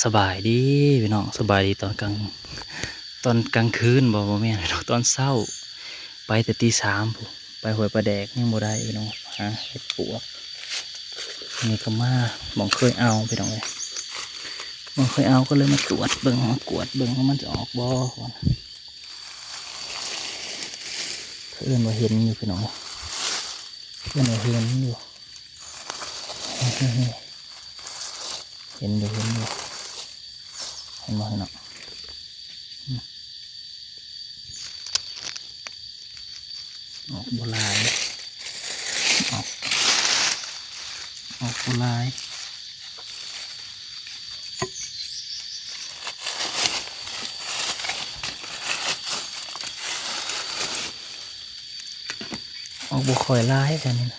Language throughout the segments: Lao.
ສະບາຍດີພີ່ນ້ອງ ສະບາຍດີຕອນກາງ ຕອນກາງຄືນບໍ ບໍ່ແມ່ນພີ່ນ້ອງ ຕອນເຊົ້າ ໄປແຕ່ຕີສາມພຸ້ນ ໄປຫ້ວຍປາແດກ ຍັງບໍ່ໄດ້ພີ່ນ້ອງ ຫາເຫັດປວກ. ນີ້ກໍມາໝ່ອງເຄີຍເອົາພີ່ນ້ອງເອີຍ ໝ່ອງເຄີຍເອົາກໍເລີຍມາກວດເບິ່ງ ມາກວດເບິ່ງວ່າມັນຈະອອກບໍ່. ເອີ້ນວ່າເຫັນຢູ່ພີ່ນ້ອງ ເອີ້ນວ່າເຫັນຢູ່ ເຫັນຢູ່ ເຫັນຢູ່ ເຫັນບໍ່ພີ່ນ້ອງ? ອືມ ອອກບໍ່ຫຼາຍ ອອກ ອອກບໍ່ຫຼາຍ. ອອກບໍ່ຄ່ອຍຫຼາຍແຖວນີ້ນະ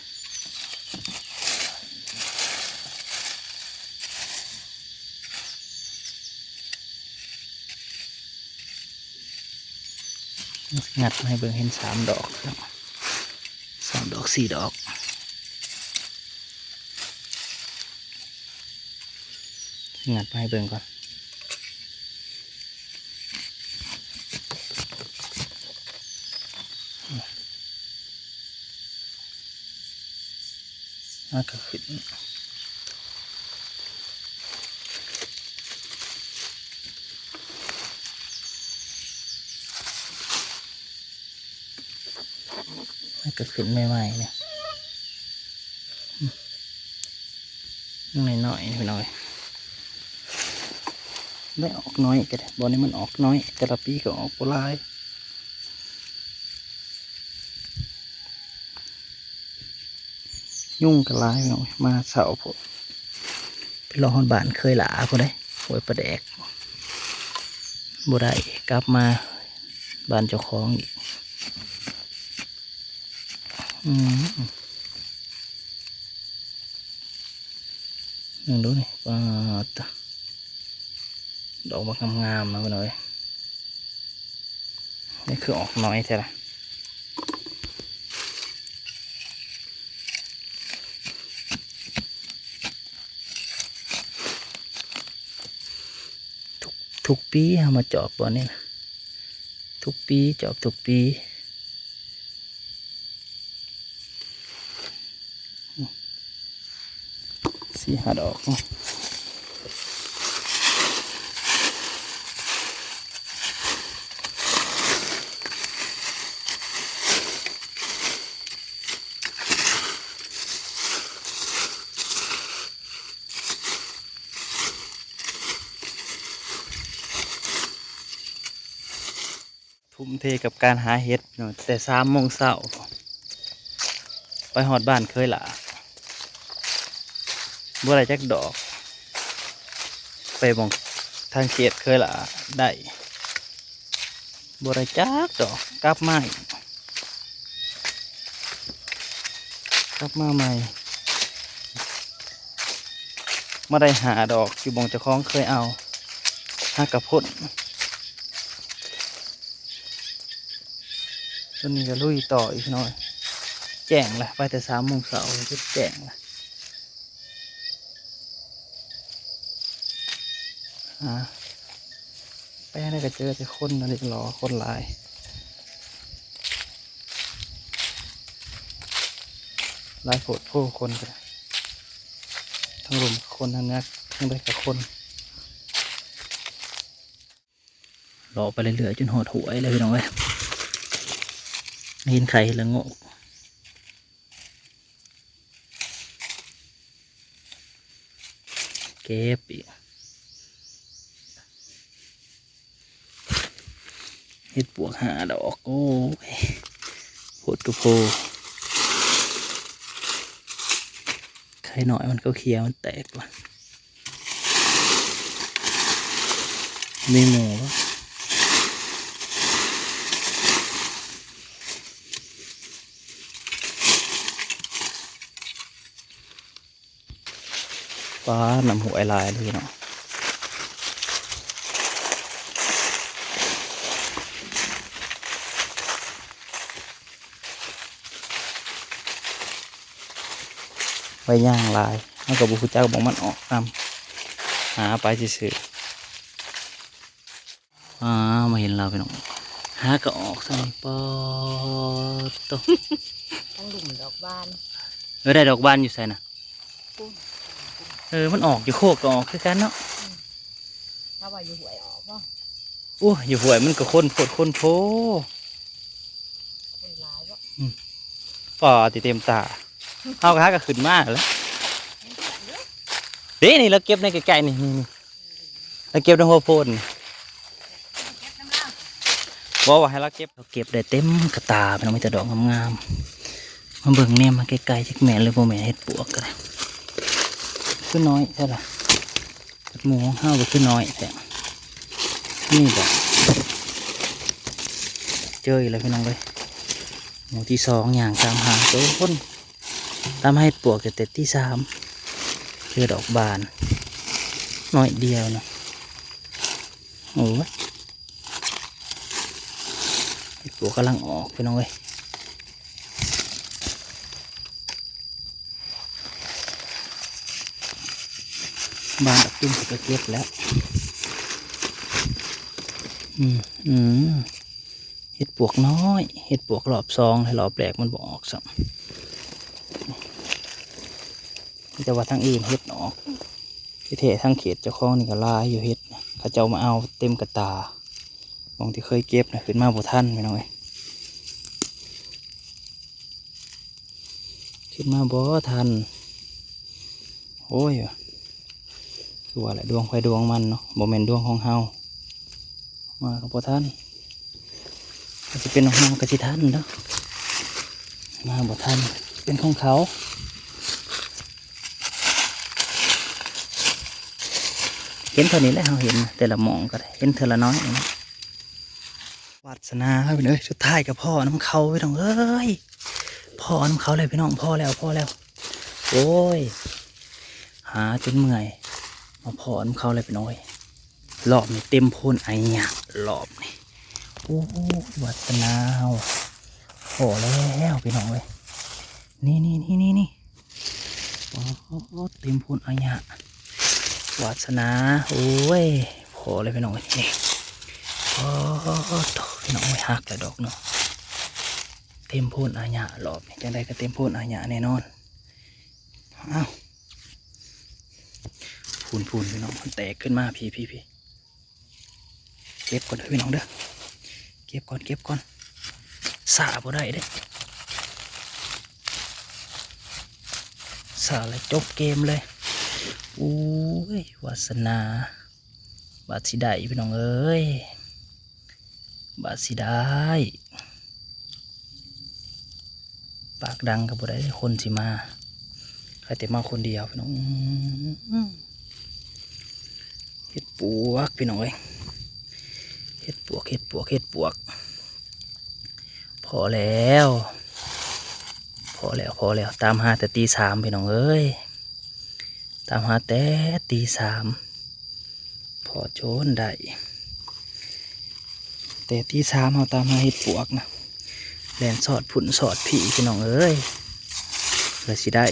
ງັດມາໃຫ້ເບິ່ງ ເຫັນສາມດອກ ສາມດອກ ສີ່ດອກ. ງັດມາໃຫ້ເບິ່ງກ່ອນ ມັນກໍຂຶ້ນ ມັນກໍຂຶ້ນໃໝ່ໆ ນີ້ ອືມ ຍັງນ້ອຍໆ ພີ່ນ້ອງເອີຍ ໄດ້ອອກໜ້ອຍກໍໄດ້ ບ່ອນນີ້ມັນອອກໜ້ອຍ ແຕ່ລະປີກໍອອກບໍ່ຫຼາຍ. ຍຸງກໍຫຼາຍພີ່ນ້ອງ ມາເຊົ້າໂພດ ໄປເລາະຮອດບ້ານເຄີຍຫຼ້າພຸ້ນເດ້ ຫ້ວຍປາແດກ ບໍ່ໄດ້ ກັບມາບ້ານເຈົ້າຂອງອີກ. ອືມ ເບິ່ງດູນີ້ ປາດ ດອກບັກງາມໆ ນະພີ່ນ້ອງເອີຍ. ນີ້ຄືອອກໜ້ອຍແທ້ລະ ທຸກ ທຸກປີເຮົາມາຈອບບ່ອນນີ້ນະ ທຸກປີ ຈອບທຸກປີ. ສີ່ຫ້າດອກເນາະ ทุ่มเทกับการหาเห็ดเนาะ แต่สามโมงเช้า ไปฮอดบ้านเคยหล้า บ่ได้จักดอก ไปหม่องทางเขตเคยหล้าได้ บ่ได้จักดอก กลับมาอีก กลับมาใหม่ มาได้ห้าดอก อยู่หม่องเจ้าของเคยเอา หากะพ่น ตอนนี้ก็ลุยต่ออีกหน่อย แจ้งละ ไปแต่สามโมงเช้า จนแจ้งละ หา ไปทางใดก็เจอแต่คนนั่นแหละ รอคนหลาย หลายโพดโพคนก็ได้ ทั้งลุ่มคน ทั้งเหนือ ทั้งใดก็คน เลาะไปเรื่อยๆ จนฮอดห้วยแล้วพี่น้องเอ้ย เห็นไข่เห็นละโงก เก็บอีก เห็ดปวกห้าดอก โอ้ย โพดกะโพ ไข่น้อยมันเขียวๆ มันแตกว่ะ มีหมู่บ่ ป๊าด น้ำห้วยหลายเลยเนาะ ใบย่างหลาย เราก็บ่ฮู้จักหม่องมันออกนำ ຫາໄປຊື່ໆ. ອ້າວ ມາເຫັນລາວພີ່ນ້ອງ ຫາກະອອກຊ້ຳນີ້ ປາດໂທ້ ທັງລຸ່ມດອກບານ. ເອີ ໄດ້ດອກບານຢູ່ໃສນະ? ພຸ້ນ ເອີ ມັນອອກຢູ່ໂຄກກະອອກຄືກັນເນາະ. ອືມ ລາວວ່າຢູ່ຫ້ວຍອອກບໍ່? ໂອ້ຍ ຢູ່ຫ້ວຍມັນກະຄົນໂພດຄົນໂພ. ຄົນຫຼາຍບໍ່? ອືມ ປາດຕິເຕັມຕາ ເຮົາກະຫາກະຂຶ້ນມາແລ້ວ. ເດ້ ນີ້ລາວເກັບໃນໃກ້ໆ ນີ້ ນີ້ ນີ້ ລາວເກັບໃນຫົວໂພນ. ບໍ່ ວ່າໃຫ້ລາວເກັບ ເກັບໄດ້ເຕັມກະຕາພີ່ນ້ອງ ມີແຕ່ດອກງາມໆ. ມາເບິ່ງແນມມາໃກ້ໆ ຈັກແມ່ນຫຼືບໍ່ແມ່ນ ເຫັດປວກກະໄດ້ ຄືນ້ອຍແທ້ລະ. ເຫັດໝູຂອງເຮົາກະຄືນ້ອຍແທ້ ນີ້ບໍ່? ເຈີອີກແລ້ວພີ່ນ້ອງເອີຍ ໝູທີສອງ ຍ່າງຕາມຫາໂຕພຸ້ນ ຕາມຫາເຫັດປວກແຕ່ຕີສາມ ເຈີດອກບານໜ້ອຍດຽວນະ. ໂອ້ຍ ເຫັດປວກກຳລັງອອກພີ່ນ້ອງເອີຍ. ບ້ານດອກຕຸ່ມເພິ່ນກະເກັບແລ້ວ. ອືມ ອືມ ເຫັດປວກນ້ອຍ ເຫັດປວກລອບສອງ ແລະ ລອບແລກມັນບໍ່ອອກຊ້ຳ. ແຕ່ວ່າທາງອື່ນເຫັດອອກ ທີ່ແທ້ທາງເຂດເຈົ້າຂອງນີ້ກະຫຼາຍຢູ່ເຫັດນະ ເຂົາເຈົ້າມາເອົາເຕັມກະຕາ. ໝ່ອງທີ່ເຄີຍເກັບນະ ຂຶ້ນມາບໍ່ທັນພີ່ນ້ອງເອີຍ ຂຶ້ນມາບໍ່ທັນ. ໂອ້ຍ ຄືວ່າແຫຼະ ດວງໃຜດວງມັນເນາະ ບໍ່ແມ່ນດວງຂອງເຮົາ. ມາກະບໍ່ທັນ ກະຊິເປັນຂອງເຮົາກະຊິທັນເນາະ ມາບໍ່ທັນ ເປັນຂອງເຂົາ. ເຫັນເທົ່ານີ້ແຫຼະ ເຮົາເຫັນແຕ່ລະໝ່ອງກະໄດ້ ເຫັນເທື່ອລະໜ້ອຍນີ້ນະ. ວາດສະໜາເຮົາພີ່ນ້ອງເອີຍ ສຸດທ້າຍກະພໍ້ນຳເຂົາພີ່ນ້ອງເອີຍ ພໍ້ນຳເຂົາແລ້ວພີ່ນ້ອງ ພໍ້ແລ້ວ ພໍ້ແລ້ວ. ໂອ້ຍ ຫາຈົນເມື່ອຍ ມາພໍ້ນຳເຂົາແລ້ວພີ່ນ້ອງເອີຍ. ລອບນີ້ເຕັມໂພນອາຍະ ລອບນີ້. ໂອ້ຍ ວາດສະໜາເຮົາ ພໍ້ແລ້ວພີ່ນ້ອງເອີຍ ນີ້ໆໆໆ. ໂອ້ ເຕັມໂພນອາຍະ ວາດສະໜາ. ໂອ້ຍ ພໍ້ແລ້ວພີ່ນ້ອງເອີຍ ນີ້. ໂອ້ໂທ້ ພີ່ນ້ອງເອີຍ ຫັກແລ້ວດອກໜຶ່ງ ເຕັມໂພນອາຍະ ລອບນີ້ ຈັ່ງໃດກະເຕັມໂພນອາຍະແນ່ນອນ. ອ້າວ ພຸ້ນໆ ພີ່ນ້ອງ ມັນແຕກຂຶ້ນມາ ພີ້ໆໆ. ເກັບກ່ອນເດີພີ່ນ້ອງເດີ ເກັບກ່ອນ ເກັບກ່ອນ ຊ້າບໍ່ໄດ້ເດ້ ຊ້າແລ້ວຈົບເກມເລີຍ. ໂອ້ຍ ວາດສະໜາ ບາດຊິໄດ້ພີ່ນ້ອງເອີຍ ບາດຊິໄດ້. ປາກດັງກະບໍ່ໄດ້ ຄົນຊິມາ ໃຜແຕ່ມາຄົນດຽວພີ່ນ້ອງ. ເຫັດປວກພີ່ນ້ອງເອີຍ ເຫັດປວກ ເຫັດປວກ ເຫັດປວກ. ພໍ້ແລ້ວ ພໍ້ແລ້ວ ພໍ້ແລ້ວ ຕາມຫາແຕ່ຕີສາມພີ່ນ້ອງເອີຍ ຕາມຫາແຕ່ຕີສາມ. ພໍ້ຈົນໄດ້ ແຕ່ຕີສາມເຮົາຕາມຫາເຫັດປວກນະ ແລ່ນຊອດພຸ້ນຊອດພີ້ພີ່ນ້ອງເອີຍ ເພື່ອຊິໄດ້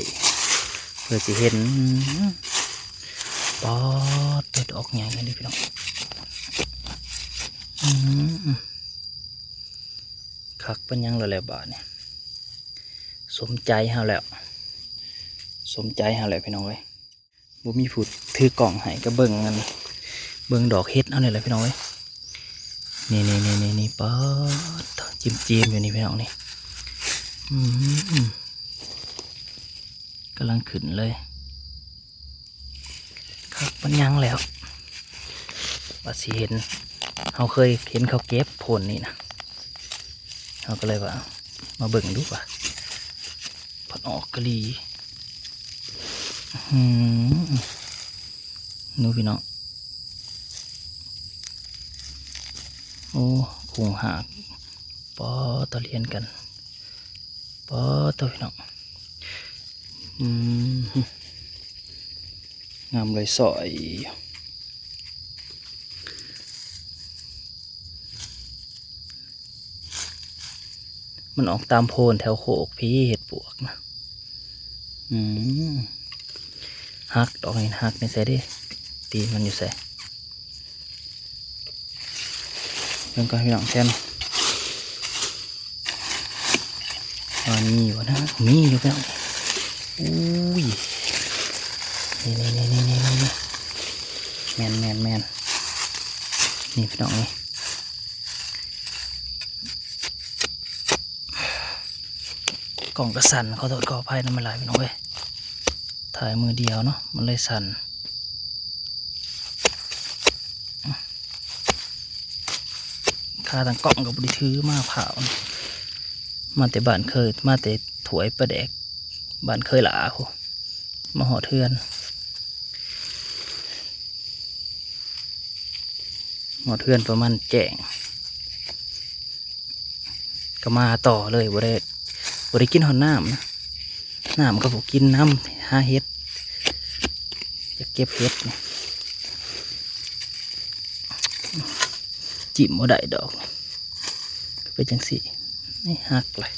ເພື່ອຊິເຫັນ. ປາດ ເຫັດອອກໃຫຍ່ອີ່ຫຼີພີ່ນ້ອງ ອືມ ຄັກປານຫຍັງແລ້ວແຫຼະບາດນີ້ ສົມໃຈເຮົາແລ້ວ ສົມໃຈເຮົາແລ້ວພີ່ນ້ອງເອີຍ. ບໍ່ມີຜູ້ຖືກ້ອງໃຫ້ກະເບິ່ງອັນ ເບິ່ງດອກເຫັດເຮົານີ້ແຫຼະພີ່ນ້ອງເອີຍ ນີ້ໆໆໆ ປາດ ຈິ້ມໆຢູ່ນີ້ພີ່ນ້ອງນີ້ ອືມ ກຳລັງຂຶ້ນເລີຍ ຄັກປານຫຍັງແລ້ວ ວ່າຊິເຫັນ ເຮົາເຄີຍເຫັນເຂົາເກັບໂພນນີ້ນະ ເຮົາກະເລີຍວ່າ ມາເບິ່ງດູວ່າ ພັດອອກກະລີ. ອືມ ດູພີ່ນ້ອງ ໂອ້ ໂຄງຮາກ ປາດ ຕະລຽນກັນ ປາດ ໂທ້ພີ່ນ້ອງ ອືມ ງາມເລີຍ ຊອຍ ມັນອອກຕາມໂພນແຖວໂຄກພີ້ ເຫັດປວກນະ ອືມ ຫັກ ດອກນີ້ຫັກ ໃສ່ເດ້ ຕີນມັນຢູ່ໃສ? ເບິ່ງກ່ອນພີ່ນ້ອງ ແຊມ ວ່າມີຢູ່ບໍ່ນະ? ມີຢູ່ພີ່ນ້ອງ. ອຸ້ຍ ນີ້ໆໆໆໆ ແມ່ນໆໆ ນີ້ພີ່ນ້ອງນີ້. ກ້ອງກະສັ່ນ ຂໍໂທດຂໍອະໄພນຳຫຼາຍໆ ພີ່ນ້ອງເອີຍ. ຖ່າຍມືດຽວເນາະ ມັນເລີຍສັ່ນ. ຂາຕັ້ງກ້ອງກໍບໍ່ໄດ້ຖືມາພ້າວ ມາແຕ່ບ້ານເຄີຍ ມາແຕ່ຖ້ວຍປາແດກບ້ານເຄີຍຫຼ້າພຸ້ນ. ມາຮອດເຮືອນ ຮອດເຮືອນປະມານແຈ້ງ ກໍມາຕໍ່ເລີຍ ບໍ່ໄດ້ ບໍ່ໄດ້ກິນຮອດນ້ຳນະ. ນ້ຳກໍບໍ່ກິນນຳ ຫາເຫັດ ຢາກເກັບເຫັດນີ້ ຈິ້ມບໍ່ໄດ້ດອກ ກໍເປັນຈັ່ງຊີ້ ນີ້ຫັກເລີຍ.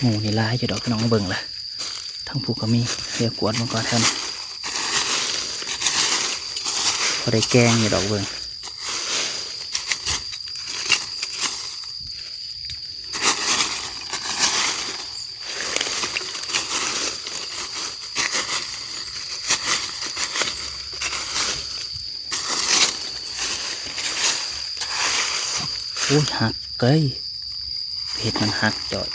ໝູ່ນີ້ຫຼາຍຢູ່ດອກ ພີ່ນ້ອງເບິ່ງລະ ທາງຜູ້ກໍມີ. ດຽວກວດມັນກ່ອນ ພໍໄດ້ແກງຢູ່ດອກ ເບິ່ງ. ໂອ້ຍ ຫັກເກີຍ ເຫັດມັນຫັກຈ່ອຍ.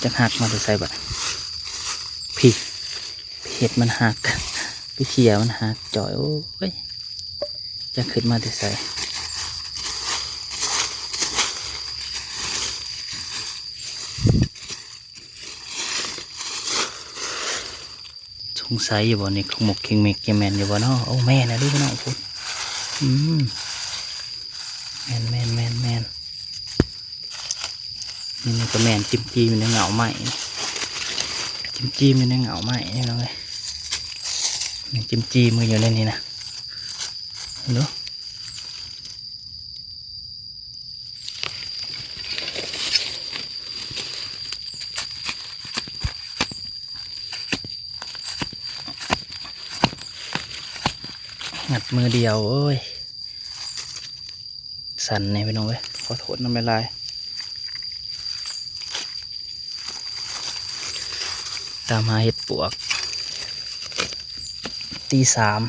ຈັກຫັກມາແຕ່ໃສບາດ ພີ້ ເຫັດມັນຫັກ ໄປເຂ້ຍມັນຫັກຈ່ອຍ. ໂອ້ຍ ຈັກຂຶ້ນມາແຕ່ໃສ? ສົງໄສຢູ່ບໍ່ນີ້ ຂະໝົກເຂັງເມັກ ຈະແມ່ນຢູ່ບໍ່ເນາະ? ໂອ້ ແມ່ນອີ່ຫຼີເນາະ ພຸ້ນ. ອືມ ແມ່ນໆໆໆ ນີ້ ນີ້ກໍແມ່ນ ຈິ້ມຈີ້ມຢູ່ໃນເຫງົ້າໄມ້ ຈິ້ມຈີ້ມຢູ່ໃນເຫງົ້າໄມ້ນີ້ ພີ່ນ້ອງເອີຍ. ນີ້ ຈິ້ມຈີ້ມຢູ່ໃນນີ້ນະ ເຫັນບໍ່? ງັດມືດຽວ ໂອ້ຍ ສັ່ນແດ່ ພີ່ນ້ອງເອີຍ ຂໍໂທດນຳຫຼາຍໆ. ຕາມຫາເຫັດປວກ ຕີສາມ.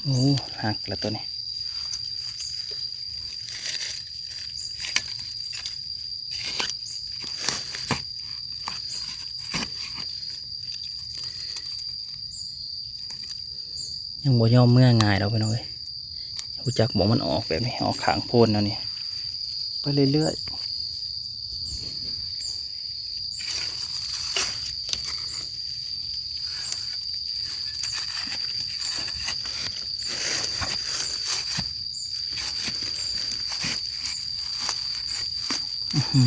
ໂອ້ ຫັກແລ້ວໂຕນີ້ ຍັງບໍ່ຍອມເມືອງ່າຍດອກ ພີ່ນ້ອງເອີຍ. ຮູ້ຈັກບໍ່ ມັນອອກແບບນີ້ ອອກຂ້າງໂພນແນວນີ້ ໄປເລື້ອຍໆ. ອືຫື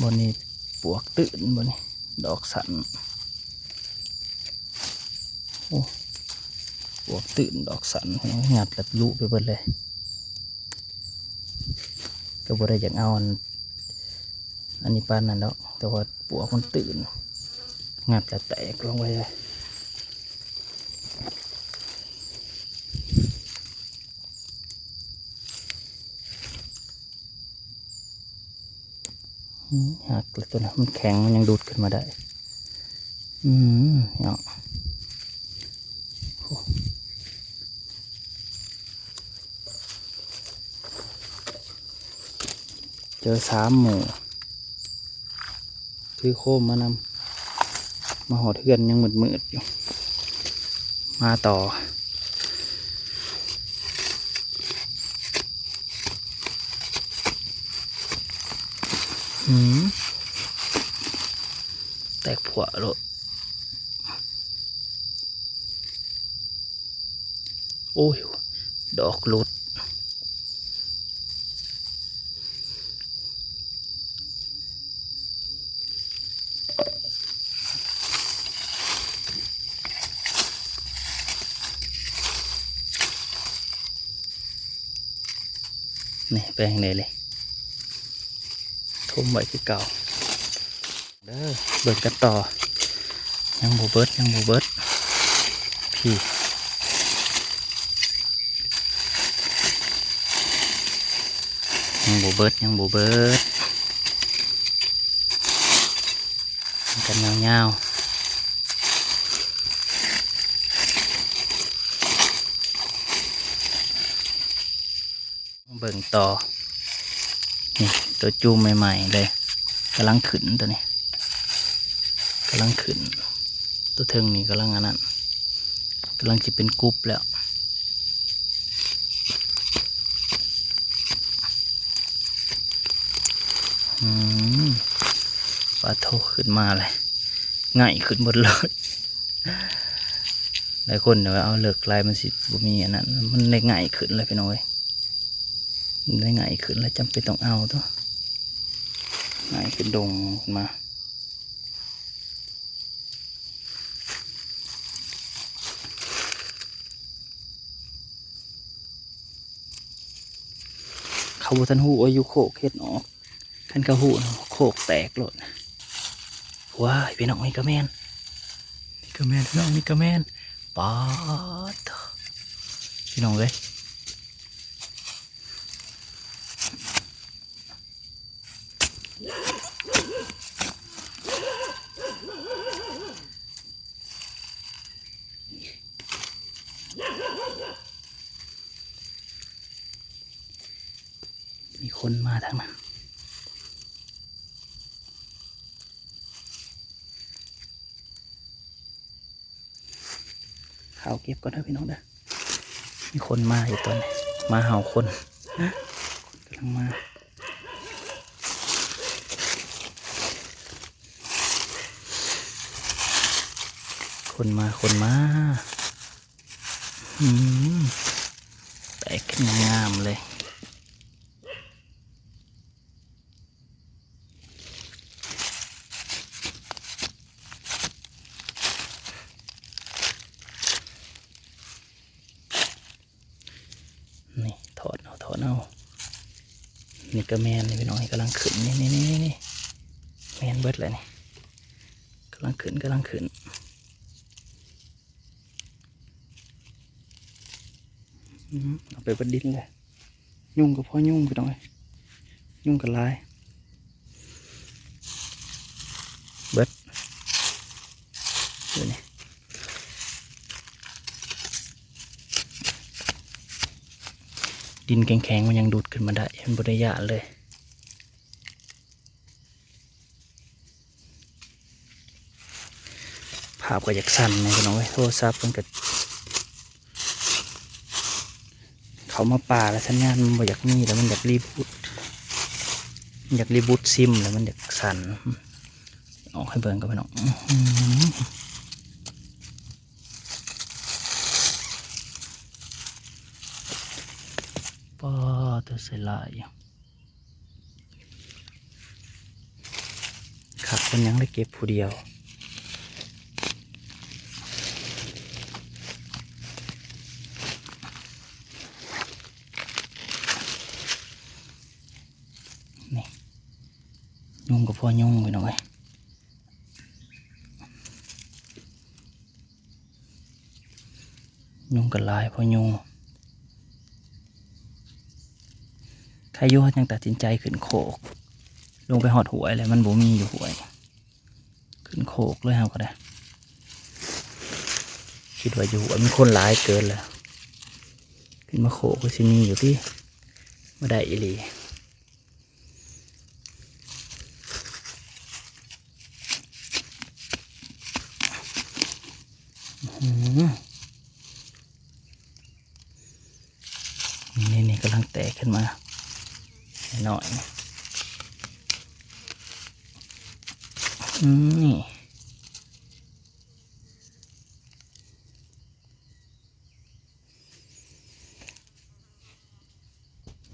ບ່ອນນີ້ປວກຕື່ນ ບ່ອນນີ້ດອກສັ້ນ. ໂອ້ ປວກຕື່ນດອກສັ້ນ ງັດແລ້ວລຸໄປເບິດເລີຍ. ກໍບໍ່ໄດ້ຢາກເອົາອັນ ອັນນີ້ປານນັ້ນດອກ ແຕ່ວ່າປວກມັນຕື່ນ ງັດແລ້ວແຕກລົງໄປເລີຍ. ອືມ ຫັກແລ້ວຕົວນັ້ນ ມັນແຂງ ມັນຍັງດູດຂຶ້ນມາໄດ້. ອືມ ເນາະ ໂອ້ ເຈີສາມໝູ່ ຖືໂຄມມານຳ. ມາຮອດເຮືອນຍັງມືດໆຢູ່ ມາຕໍ່. ອືມ ແຕກພົວໂລດ. ໂອ້ຍ ດອກຫຼຸດ. ອ ແປງໄດ້ເລີຍ ຖົມໄວ້ຄືເກົ່າເດີ. ເບິ່ງກັນຕໍ່ ຍັງບໍ່ເບິດ ຍັງບໍ່ເບິດ ພີ້ ຍັງບໍ່ເບິດ ຍັງບໍ່ເບິດ ກັນຍາວໆ. ເບິ່ງຕໍ່ ນີ້ ໂຕຈູມໃໝ່ໆເລີຍ ກຳລັງຂຶ້ນ ໂຕນີ້ກຳລັງຂຶ້ນ ໂຕເທິງນີ້ກຳລັງອັນນັ້ນ ກຳລັງຊິເປັນກຸບແລ້ວ. ອືມ ປາໂທ້ ຂຶ້ນມາເລີຍ ໄຫງ່ຂຶ້ນເບິດເລີຍ. ຫຼາຍຄົນວ່າ ເອົາ ເລິກຫຼາຍມັນຊິບໍ່ມີອັນນັ້ນ ມັນໄດ້ໄຫງ່ຂຶ້ນແລ້ວພີ່ນ້ອງເອີຍ ໄດ້ໄຫງ່ຂຶ້ນແລ້ວ ຈຳເປັນຕ້ອງເອົາຕົວະ ໄຫງ່ຂຶ້ນດົງຂຶ້ນມາ. ເຂົາບໍ່ທັນຮູ້ວ່າຢູ່ໂຄກເຮັດອອກ ຄັນເຂົາຮູ້ນະ ໂຄກແຕກໂລດ. ວ້າຍ ພີ່ນ້ອງ ນີ້ກະແມ່ນ ນີ້ກະແມ່ນ ພີ່ນ້ອງ ນີ້ກະແມ່ນ ປາດໂທ້ ພີ່ນ້ອງເອີຍ. ມີຄົນມາທາງນັ້ນ ເຂົ້າເກັບກ່ອນເດີພີ່ນ້ອງເດີ ມີຄົນມາຢູ່ຕອນນີ້ ມາເຫົ່າຄົນ ກຳລັງມາ ຄົນມາ ຄົນມາ. ອືມ ແຕກຂຶ້ນງາມໆເລີຍ. ນີ້ ຖອນເອົາ ຖອນເອົາ ນີ້ກະແມ່ນ ນີ້ພີ່ນ້ອງ ນີ້ກຳລັງຂຶ້ນ ນີ້ໆໆ ແມ່ນເບິດແລ້ວນີ້ ກຳລັງຂຶ້ນ ກຳລັງຂຶ້ນ. ອືມ ເອົາໄປເບິດດິນເລີຍ ຍຸງກະພໍຍຸງ ພີ່ນ້ອງເອີຍ ຍຸງກະຫຼາຍ ເບິດ ເບິ່ງນີ້ ດິນແຂງໆ ມັນຍັງດູດຂຶ້ນມາໄດ້ ມັນບໍ່ໄດ້ຢ້ານເລີຍ. ພາບກະຢາກສັ່ນແນ່ພີ່ນ້ອງເອີຍ ໂທລະສັບມັນກະ ເຂົ້າມາປ່າແລ້ວສັນຍານມັນບໍ່ຢາກມີແລ້ວ ມັນຢາກຣີບູດ ມັນຢາກຣີບູດຊິມແລ້ວ ມັນຢາກສັ່ນ ອອກໃຫ້ເບິ່ງກ່ອນພີ່ນ້ອງ ປາດ ໂຕໃສ່ຫຼາຍຢູ່. ຄັກປານຫຍັງໄດ້ເກັບຜູ້ດຽວ ນີ້ ຍຸງກະພໍຍຸງ ພີ່ນ້ອງເອີຍ. ຍຸງກະຫຼາຍພໍຍຸງ ໃຄຢູ່ ເຮົາຈັ່ງຕັດສິນໃຈຂຶ້ນໂຄກ ລົງໄປຮອດຫ້ວຍແລ້ວ ມັນບໍ່ມີຢູ່ຫ້ວຍ ຂຶ້ນໂຄກເລີຍເຮົາກະໄດ້ ຄິດວ່າຢູ່ຫ້ວຍມັນຄົນຫຼາຍເກີນແລ້ວ ຂຶ້ນມາໂຄກຄືຊິມີຢູ່ຕິ ບໍ່ໄດ້ອີ່ຫຼີ. ອືມ ນີ້ໆ ກຳລັງແຕກຂຶ້ນມາໜ້ອຍໆ ອືມ ນີ້.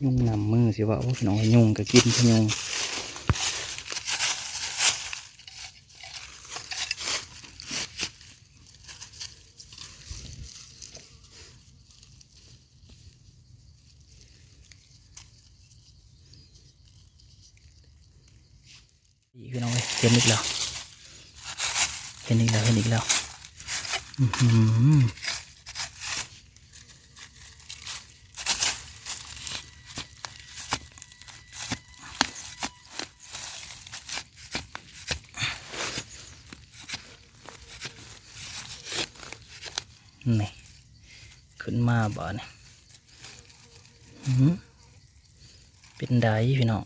ຍຸງນຳມືຊິເວົ້າ ໂອ້ຍ ພີ່ນ້ອງເອີຍ ຍຸງກະກິນຄືຍຸງ ອ ພີ່ນ້ອງເອີຍ ເຫັນອີກແລ້ວ ເຫັນອີກແລ້ວ ເຫັນອີກແລ້ວ ອືຫື ນີ້ ຂຶ້ນມາບາດນີ້ ອືຫື ເປັນໃດພີ່ນ້ອງ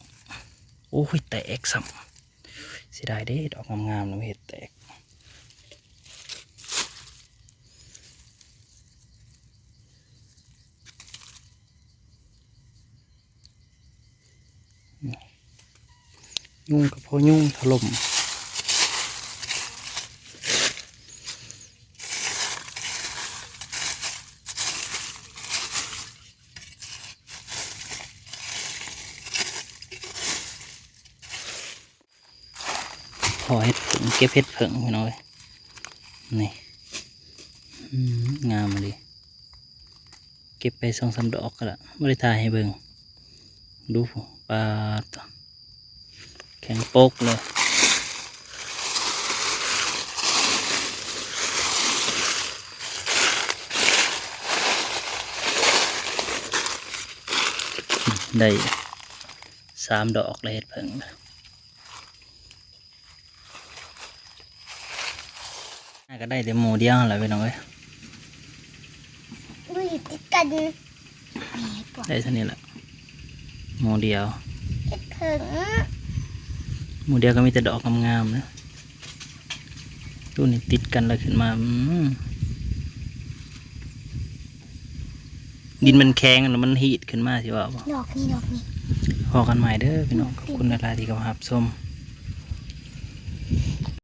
ໂອ້ຍ ແຕກຊ້ຳ ເສຍດາຍເດ້ ດອກງາມໆ ນຳເຮັດແຕກ ຍຸງກໍພໍຍຸງຖະຫຼົ່ມ ພໍເຮັດເຜິ້ງ ເກັບເຫັດເຜິ້ງພີ່ນ້ອງເອີຍ ນີ້ ອືມ ງາມອີ່ຫຼີ ເກັບໄປສອງສາມດອກກໍລະ ບໍ່ໄດ້ຖ່າຍໃຫ້ເບິ່ງ ດູ ປາດ ແຂງໂປກເລີຍ ໄດ້ສາມດອກແລ້ວ ເຫັດເຜິ້ງ ກໍໄດ້ແຕ່ໝູ່ດຽວຫັ້ນລະພີ່ນ້ອງເອີຍ ອຸ້ຍ ຕິດກັນ ໄດ້ສ່ຳນີ້ລະ ໝູ່ດຽວ ເຫັດເຜິ້ງ ໝູ່ດຽວກໍມີແຕ່ດອກງາມໆນະ ໂຕນີ້ຕິດກັນລະຂຶ້ນມາ ອືມ ດິນມັນແຂງລະມັນຮີດຂຶ້ນມາ ຊິວ່າບໍ່ ດອກນີ້ ດອກນີ້ ພໍ້ກັນໃໝ່ເດີພີ່ນ້ອງ ຂອບຄຸນຫຼາຍໆທີ່ເຂົ້າມາຮັບຊົມ.